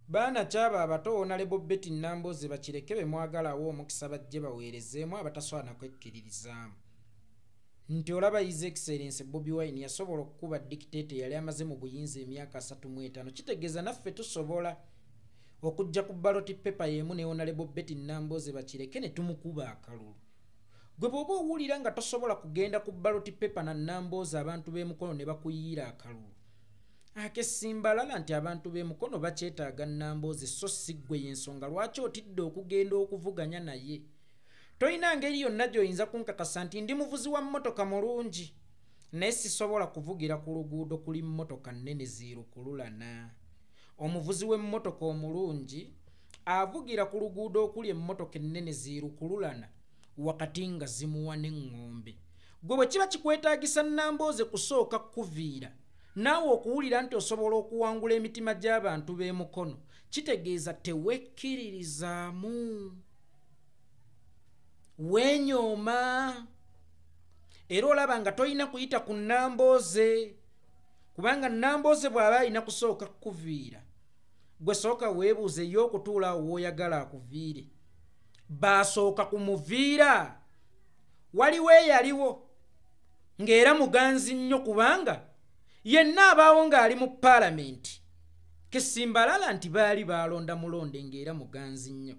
Baana kyaba abato Honorable Betty Nambooze Bakireke be mwagala awa omukisa bajje baweerezeemu abatasobola na kwekkiririzaamu. Nti olaba His Excellency Bobi Wine yasobola okukuba dictator eyali amaze mu buyinza emyaka 35, kitegeeza naffe tusobola okujja ku ballot paper y'emu ne Honorable Betty Nambooze Bakireke ne tumukuba akalulu. Gwe bw'oba owulira nga tosobola kugenda ku ballot paper na Nambooze abantu b'e Mukono ne bakuyiira akalulu akesimbalala nti abantu b'e Mukono bakyetaaga Nambooze, so si ggwe, y'ensonga lwaki otidde okugenda okuvuganya naye. Tolina ngeri yonna gy'oyinza kunkakasa nti ndi muvuzi wa mmotoka mulungi, naye sisobola kuvugira ku luguudo kuli mmotoka nnene ziirukululana. Omuvuzi w'emmotoka omulungi avugira ku luguudo okuli emmotoka ennene ziirukululana wakati nga zimuwa n'eŋŋombe. Ggwe bwe kiba kikwetaagisa Nambooze kusooka kukuviira naawe okuwulira nti osobola okuwangula emitima gy'abantu b'e Mukono, kitegeeza tewekkiririzaamu, weenyooma, era olaba nga tolina kuyita ku Nambooze, kubanga Nambooze bw'aba alina kusooka kukuviira, gwe sooka weebuuze ye okutuula awo w'oyagala akuviire. Baasooka kumuviira, waliwo eyaliwo ng'era muganzi nnyo kubanga yenna abaawo ng'ali mu paalamenti kesimbalala nti baali baalonda mulonde ng'era muganzi nnyo.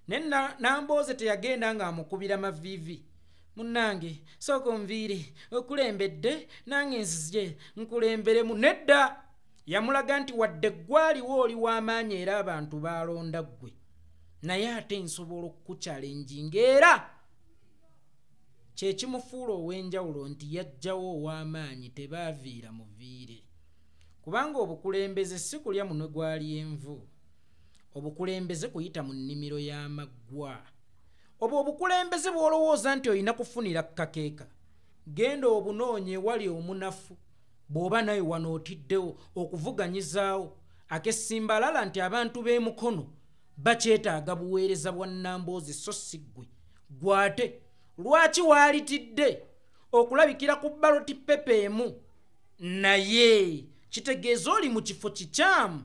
Naye Nambooze teyagenda ng'amukubira maviivi, munnange sooka onviire okulembedde nange nzije nkulemberemu. Nedda, yamulaga nti wadde ggwaliwo oli w'amaanyi era abantu baalonda ggwe, naye ate nsobola okukukyalenjinga. Era kye kimufuula ow'enjawulo nti yajjawo ow'amaanyi, tebaaviira muviire, kubanga obukulembeze si kulya munwe gwa lyenvu, obukulembeze kuyita mu nnimiro y'amaggwa. Obwo obukulembeze bw'olowooza nti olina kufunira kakeeka, genda obunoonye ewali omunafu. Bw'oba naye wano otiddewo okuvuganyizaawo akesimbalala nti abantu b'e Mukono bakyetaaga buweereza bwa Nambooze, so si ggwe. Gwate lwaki waalitidde okulabikira ku ballot paper emu naye? Kitegeeza oli mu kifo kikyamu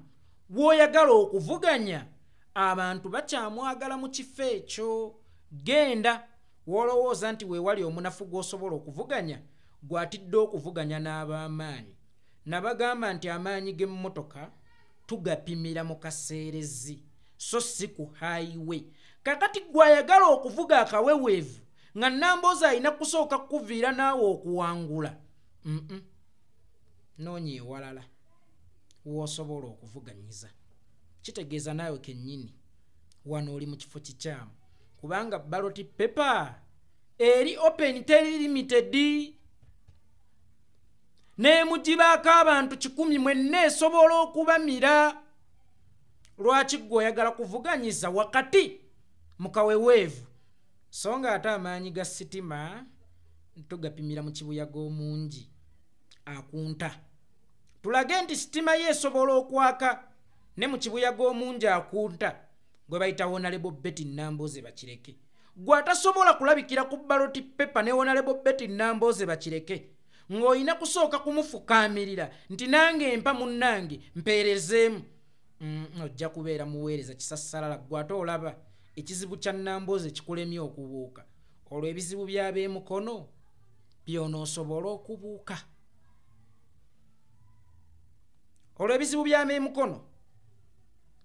w'oyagala okuvuganya, abantu bakyamwagala mu kifo ekyo. Genda w'olowooza nti weewali omunafu gw'osobola okuvuganya, gw'atidde okuvuganya n'ab'amaanyi. Nabagamba nti amaanyi g'emmotoka tugapimira mu kaseerezi, so si ku highway. Kakati gw'ayagala okuvuga akaweweevu nga Nambooze alina kusooka kukuviira naawe okuwangula, noonya ewalala w'osobola okuvuganyiza. Kitegeeza naawe kennyini wano oli mu kifo kikyamu, kubanga ballot paper eri open, teri limited, n'emugibaako abantu 100 mwenna esobola okubamira. Lwaki ggwe oyagala kuvuganyiza wakati mu kaweweevu, so nga ate amaanyi ga sitima tugapimira mu kibuyaga omungi akunta? Tulage nti sitima ye esobola okwaka ne mu kibuyaga omungi akunta gwe bayita Honorable Betty Nambooze Bakireke. Gwe atasobola kulabikira ku ballot paper ne Honorable Betty Nambooze Bakireke, ng'olina kusooka kumufukaamirira nti nange mpa munnange mpeerezeemu, ojja kubeera muweereza kisassalala. Gwe ate olaba ekizibu kya Nambooze kikulemye okubuuka, olwo ebizibu by'ab'emukono by'onoosobola okubuuka? Olwo ebizibu by'ab'emukono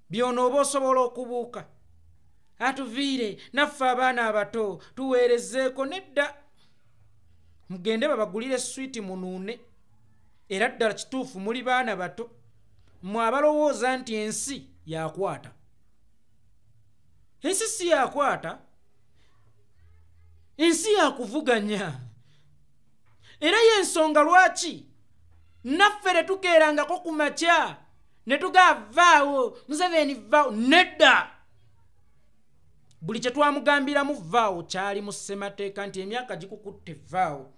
by'onooba osobola okubuuka? Atuviire naffe abaana abato tuweerezeeko. Nedda, mugende babagulire swiiti munuune. Era ddala kituufu muli baana bato mmwe abalowooza nti ensi yakwata. Ensi si yakwata, ensi yakuvuganya. Era y'ensonga lwaki naffe tetukeerangako ku makya ne tugavaawo Museveni vaawo. Nedda, buli kye twamugambiramu vaawo kyali mu ssemateeka nti emyaka gikukutte vaawo,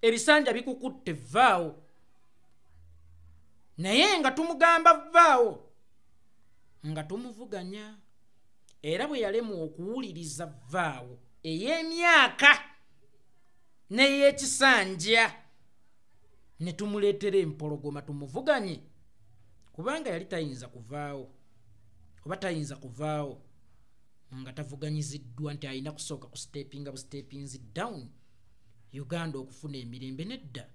ebisanja bikukutte vaawo. Naye nga tumugamba vaawo nga tumuvuganya, era bwe yalemwa okuwuliriza vaawo ey'emyaka n'ey'ekisanja ne tumuleetera empologoma tumuvuganye. Kubanga yali tayinza kuvaawo oba tayinza kuvaawo nga tavuganyiziddwa nti alina kusooka ku stepinga bu stepinzi down Uganda okufuna emirembe. Nedda,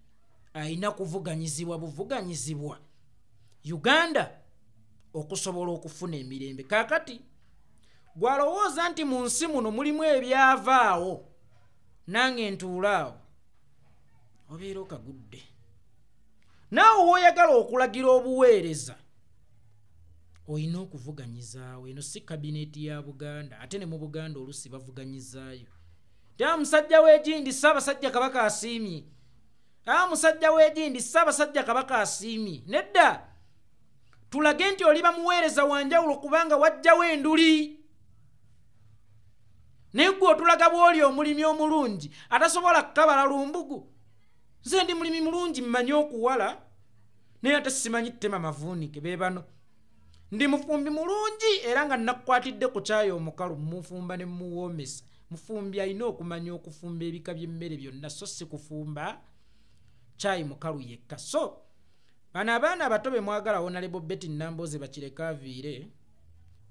alina kuvuganyizibwa buvuganyizibwa Uganda okusobola okufuna emirembe. Kaakati gwalowooza nti mu nsi muno mulimu ebyavaawo, nange ntuulaawo, obeera okagudde. Naawe w'oyagala okulagira obuweereza olina okuvuganyizaawo. Eno si kabineeti ya Buganda, ate ne mu Buganda oluusi bavuganyizaayo. Taa musajja w'egindi, Ssaabasajja Kabaka asiimye. Aa musajja w'egindi, Ssaabasajja Kabaka asiimye. Nedda, tulage nti oliba muweereza wanjawulo kubanga wajjawo enduli. Naye gwe otulaga bw'oli omulimi omulungi atasobola kukabala lumbugu. Nze ndi mulimi mulungi, mmanyi okuwala, naye ate simanyi ttema mavuunike be bano. Ndi mufumbi mulungi era nga nakukwatidde ku kyayi omukalu, mufumba ne muwoomesa. Mufumbi alina okumanya okufumba ebika by'emmere byonna, so si kufumba kyayi mukalu yekka. So bano abaana abato be mwagala Honorable Betty Nambooze bakireka aviire,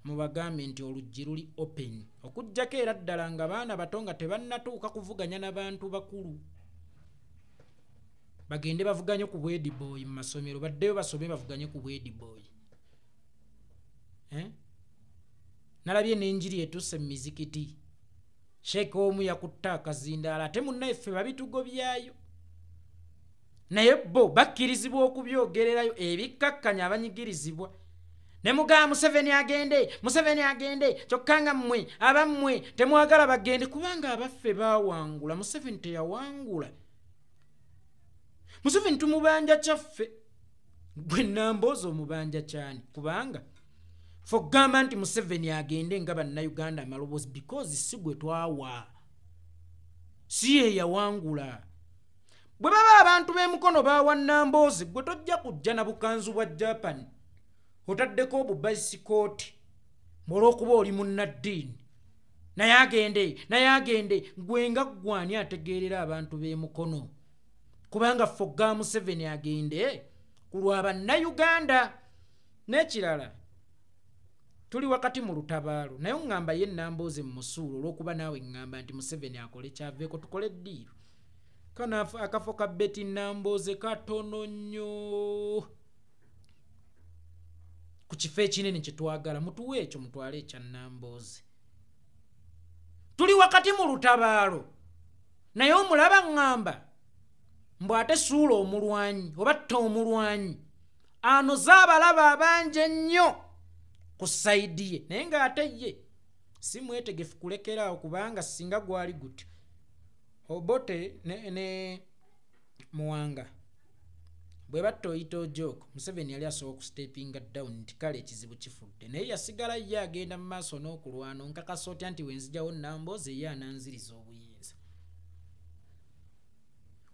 mubagambe nti oluggi luli open, okuggyako era ddala nga baana bato nga tebannatuuka kuvuganya n'abantu bakulu. Bagende bavuganye ku bwediboyi mu masomero, baddeyo basome bavuganye ku bwediboyi. Nalabye n'enjiri etuuse mu mizikiti, sheeka omu yakutte akazindaala, ate munnaffe babitugobyayo, naye bo bakkirizibwa okubyogererayo ebikkakkanya abanyigirizibwa. Ne mugamba Museveni agende, Museveni agende, kyokka nga mmwe abammwe temwagala bagende, kubanga abaffe baawangula. Museveni teyawangula. Museveni tumubanja kyaffe, gwe Nambooze omubanja kyani? Kubanga fe okugamba nti Museveni agende nga bannayuganda amaloboozi, because si gwe twawa, si ye yawangula. Bwe baba abantu b'emukono baawa Nambooze, gwe tojja kujja na bukanzu bwa Japan otaddeko obubaisikooti olw'okuba oli munnaddiini, naye agende, naye agende. Gwe nga ggwani ategeerera abantu b'emukono? Kubanga ffe okugamba Museveni agende ku lwa bannayuganda. N'ekirala, tuli wakati mu lutabaalo, naye oŋŋamba ye Nambooze mmusuula olw'okuba naawe ŋŋamba nti Museveni akole kyaveeko, tukole eddiiro. Kano akafo ka Betty Nambooze katono nnyo ku kifo ekinene kye twagala. Mutuwe ekyo, mutwale ekya Nambooze. Tuli wakati mu lutabaalo, naye omulaba ŋŋamba mbw ate suula omulwanyi oba tta omulwanyi anoze abalaba abangi ennyo ku side ye, naye ng'ate ye si mwetegefu kulekeraawo, kubanga singa gwali gutyo Obote ne Muwanga bwe batta Oyite Ojok, Museveni yali asobola okustepinga down nti kale ekizibu kifudde, naye yasigala ye agenda mu maaso n'okulwana. Onkakasa otya nti wenzigyawo Nambooze ye ananziriza obuyinza?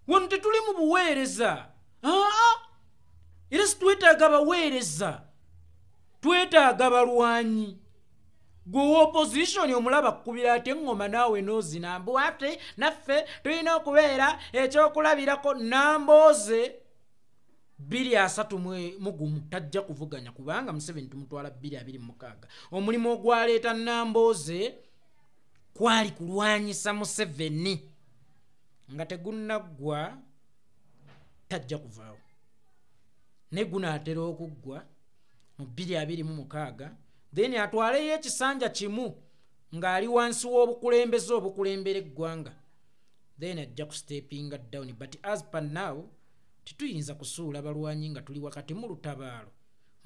Wano tetuli mu buweereza, aa era situwetaaga baweereza, twetaaga balwanyi. Gwe wa opposition omulaba kkubira ate eŋŋoma naawe n'ozina mbu ate naffe tulina okubeera ekyokulabirako. Nambooze 2031 tajja kuvuganya, kubanga Museveni tumutwala 2026. Omulimu ogwaleeta Nambooze kwali kulwanyisa Museveni, nga tegunnaggwa tajja kuvaawo, naye gunaatera okuggwa mu 2026, then atwaleyo ekisanja kimu ng'ali wansi w'obukulembeze obukulembera eggwanga, then ajja kustepinga down. But as per now tetuyinza kusuula balwanyi nga tuli wakati mu lutabaalo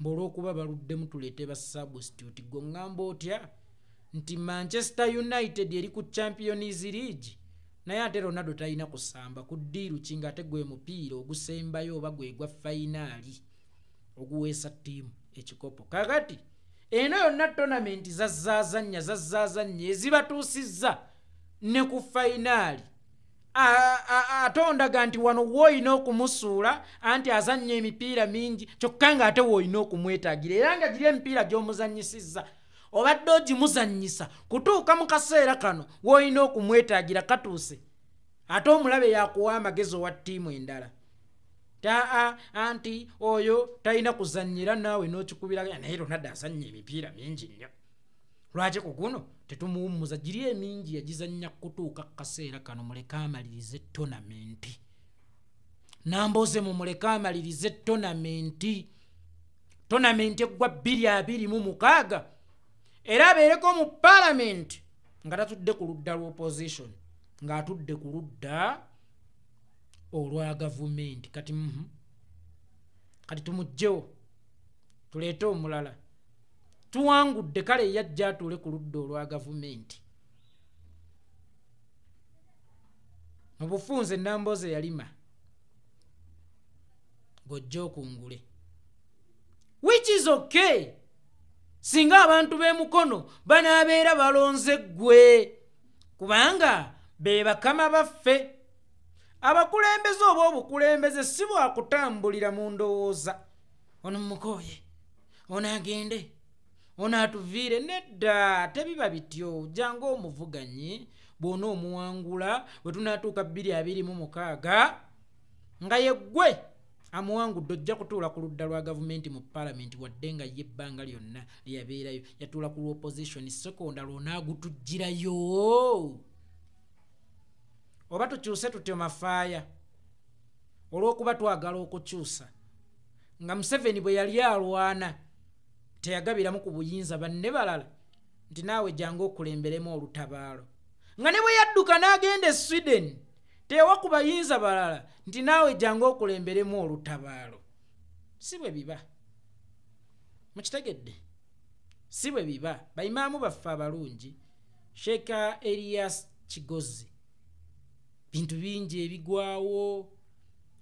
mbu olw'okuba baluddemu tuleete ba substitute. Gwe ŋŋamba otya nti Manchester United eri ku Champions League, naye ate Ronaldo talina kusamba ku ddiiru ki, ng'ate gwe mupiira ogusembayo oba gwe gwa final oguweesa ttiimu ekikopo? Kakati eno yonna tournament zazzaazannya zazzaazannya ezibatuusizza ne ku final, ate ondaga nti wano woolina okumusuula anti azannya emipiira mingi, kyokka ng'ate woolina okumwetaagira, era nga giri emipiira gy'omuzannyisizza obadde ogimuzannyisa kutuuka mu kaseera kano woolina okumwetaagira katuuse, ate omulabe yakuwa amagezi owa ttiimu endala. Taa anti oyo talina kuzannyira naawe n'okikubira, naye Ronaldo azannya emipiira mingi nnyo, lwaki ku guno tetumuwummuza? Giri emingi yagizannya kutuuka kaseera kano. Muleke amalirize tonamenti. Nambooze mumuleke amalirize tonamenti. Tonamenti eggwa 2026, era abeereko mu paalamenti nga tatudde ku ludda lw'opposition, ng'atudde ku ludda olwa gavumenti. Kati kati tumuggyewo tuleete omulala tuwangudde. Kale yajja atuule ku ludda olwa gavumenti. Mu bufunze Nambooze yalima gojja okungule, which is okay singa abantu b'emukono banaabeera balonze ggwe, kubanga be bakama baffe. Abakulembeze oba obukulembeze si bwakutambulira mu ndowooza ono mukooye, ono agende, ono atuviire. Nedda, tebiba bityo. Jangu omuvuganye, bw'ona omuwangula, bwe tunaatuuka 2026 nga yeggwe amuwangudde, ojja kutuula ku ludda lwa gavumenti mu paalamenti, wadde nga ye ebbanga lyonna lyeyabeerayo yatuula ku lwopposition. Sekonda lwonaagutugirayo oba tukyuse tutyo mafaaya olw'okuba twagala okukyusa. Nga Museveni bwe yali alwana teyagabiramu ku buyinza banne balala nti naawe jangu okulemberemu olutabaalo, nga ne bwe yadduka n'agenda e Sweden teyawa ku bayinza balala nti naawe jangu okulemberemu olutabaalo. Si bwe biba, mukitegedde? Si bwe biba. Bayimaamu baffe abalungi, Sheeka Elias Kigozi, bintu bingi ebigwawo.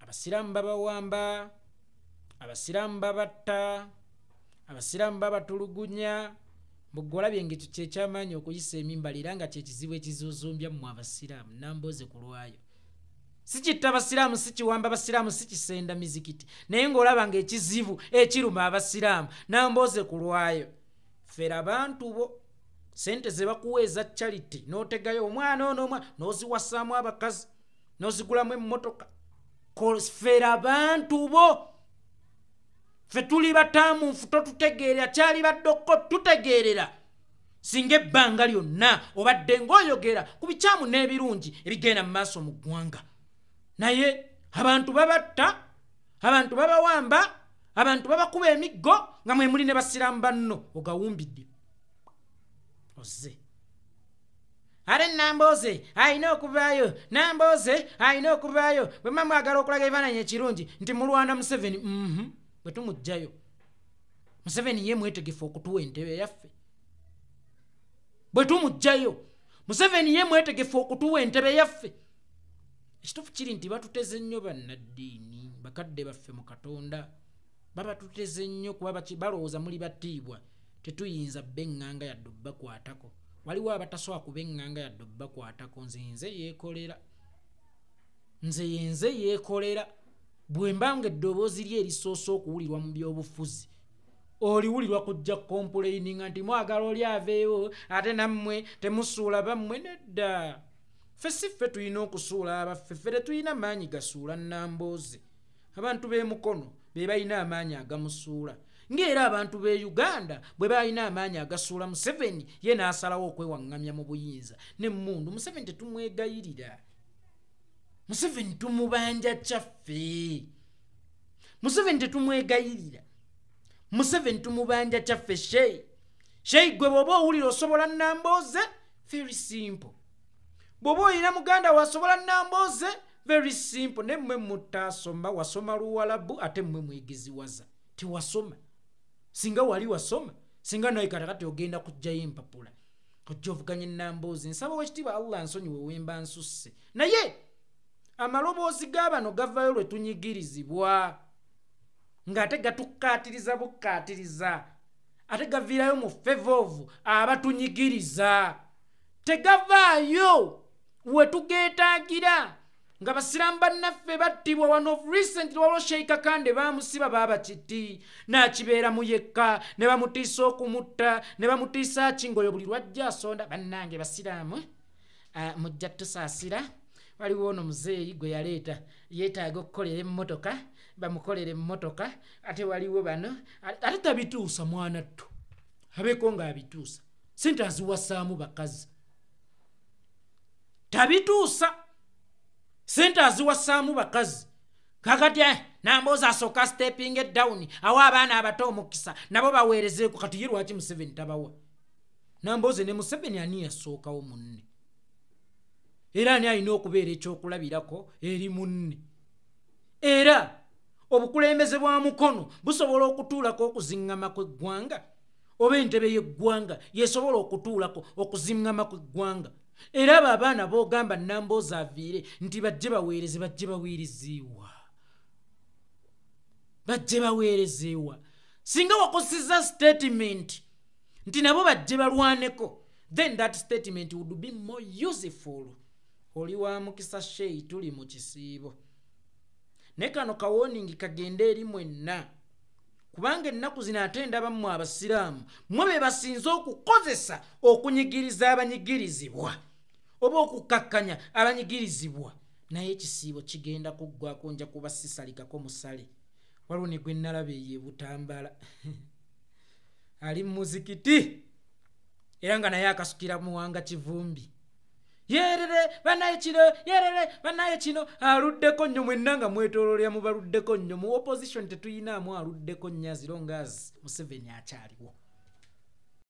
Abasiraamu babawamba, abasiraamu babatta, abasiraamu babatulugunya. Mbugolabye ngaekyo kyekyamaanyi okuyisa emimbali, era nga kyekizibu ekizuzumbya mmwe abasiraamu. Nambooze ku lwayo sikitta abasiraamu, sikiwamba abasiraamu, sikisenda mizikiti, naye ng'olaba ng'ekizibu ekiruma abasiraamu. Nambooze ku lwayo fera abantu bo sente ze bakuwa eza charity n'otegayo omwana ono omwana n'oziwasaamu abakazi n'ozigulamu emmotoka. Fera abantu bo, ffe tuli bataamuufu, totutegeerera. Kyali baddokko tutegeerera singa ebbanga lyonna obadde ng'oyogera ku bikyamu n'ebirungi ebigenda mu maaso mu ggwanga. Naye abantu babatta, abantu babawamba, abantu babakuba emiggo nga mwe muli ne basiraamu banno. Ogawumbidde ozze ate Nambooze alina okuvaayo, Nambooze alina okuvaayo. Bwe mba mwagala okulaga ebifaananyi ekirungi nti mulwana Museveni, bwe tumuggyayo Museveni ye mwetegefu okutuwa entebe yaffe? Bwe tumuggyayo Museveni ye mwetegefu okutuwa entebe yaffe? Ekituufu kiri nti batuteze nnyo bannaddiini, bakadde baffe mu Katonda babatuteze nnyo, kuba balowooza muli batiibwa, tetuyinza bbeŋŋanga yadde obbakwatako. Waliwo abatasobola kubeŋŋanga yadde obbakwatako. Nze nze yeekolera, nze yenze yeekolera. Bwe mbanga eddoboozi lye erisoose okuwulirwa mu byobufuzi, oliwulirwa kujja complaininga nti mwagala oli aveewo ate nammwe temusuula bammwe. Nedda, ffe si ffe tulina okusuula abaffe. Ffe tetulina maanyi gasuula Nambooze. Abantu b'emukono be balina amaanyi agamusuula, ng'era abantu b'e Uganda bwe balina amaanyi agasuula Museveni, ye n'asalawo okwewaŋŋamya mu buyinza n'emmundu. Museveni tetumwegayirira, Museveni tumubanja kyaffe. Museveni tetumwegayirira, Museveni tumubanja kyaffe. Sheyi sheyi gwe bw'oba owulira osobola Nambooze, very simple. Bw'oba oyina muganda wasobola Nambooze, very simple. Ne mmwe mutaasoma, wasoma Luwalabu ate mmwe mwegeziwaza, tewasoma. Singa wali wasoma, singa naye katakati ogenda kugjayo empapula ojja ovuganya Nambooze. Nsaba owekitiibwa Allah nsonyiwe wemba nsusse, naye amaloboozi g'abano gavayo lwe tunyigirizibwa, ng'ate gatukkaatiriza bukkaatiriza, ate gaviirayo mu favour abatunyigiriza. Tegavaayo we tugeetaagira nga basiraamu bannaffe battibwa. Wano of recent waliwo Sheika Kande bamusiba baaba kiti n'akibeeramu yekka, ne bamutiisa okumutta, ne bamutiisa ki, ngaoyo buli lwajja asonda bannange basiraamu, mujja tusaasira, waliwo ono muzeeyi gwe yaleeta yeetaaga okukolera emmotoka. Bamukolere emmotoka, ate waliwo bano, ate tabituusa. Mwana ttu abeeko ng'abituusa, sente aziwasaamu bakazi. Tabituusa, sente aziwasaamu bakazi. Kakati Nambooze asooka stepping down, awo abaana abato omukisa nabo baweerezeeko. Kati ye lwaki Museveni tabawa? Nambooze ne Museveni ani yasookawo munne? Era ani alina okubeera ekyokulabirako eri munne? Era obukulembeze bwa mukono busobola okutuulako okuziŋŋama kw'eggwanga, oba entebe y'eggwanga yesobola okutuulako okuziŋŋama kw'eggwanga? Era abo abaana boogamba Nambooze aviire nti bajje baweereze, bajje baweerezeewa? Bajje baweerezeewa? Singa wakozeseza statement nti nabo bajje balwaneko, then that statement would be more useful. Oli wa mukisa sheyi, tuli mu kisiibo, naye kano ka warning kagende eri mwenna, kubanga ennaku zino ate ndaba mmwe abasiraamu mmwe be basinze okukozesa okunyigiriza abanyigirizibwa oba okukakkanya abanyigirizibwa. Naye ekisiibo kigenda kuggwako, nja kuba sisalikako musale. Waliwo ne gwe nalaba eyo ebutambala ali mu muzikiti, era nga naye akasukira Muwanga Kivumbi, "Yerere banaye kino, yerere banaye kino." Aluddeko nnyo. Mwenna nga mwetololera mubaluddeko nnyo. Mu opposition tetuyinaamu aluddeko nnyo, as long as Museveni akyaliwo.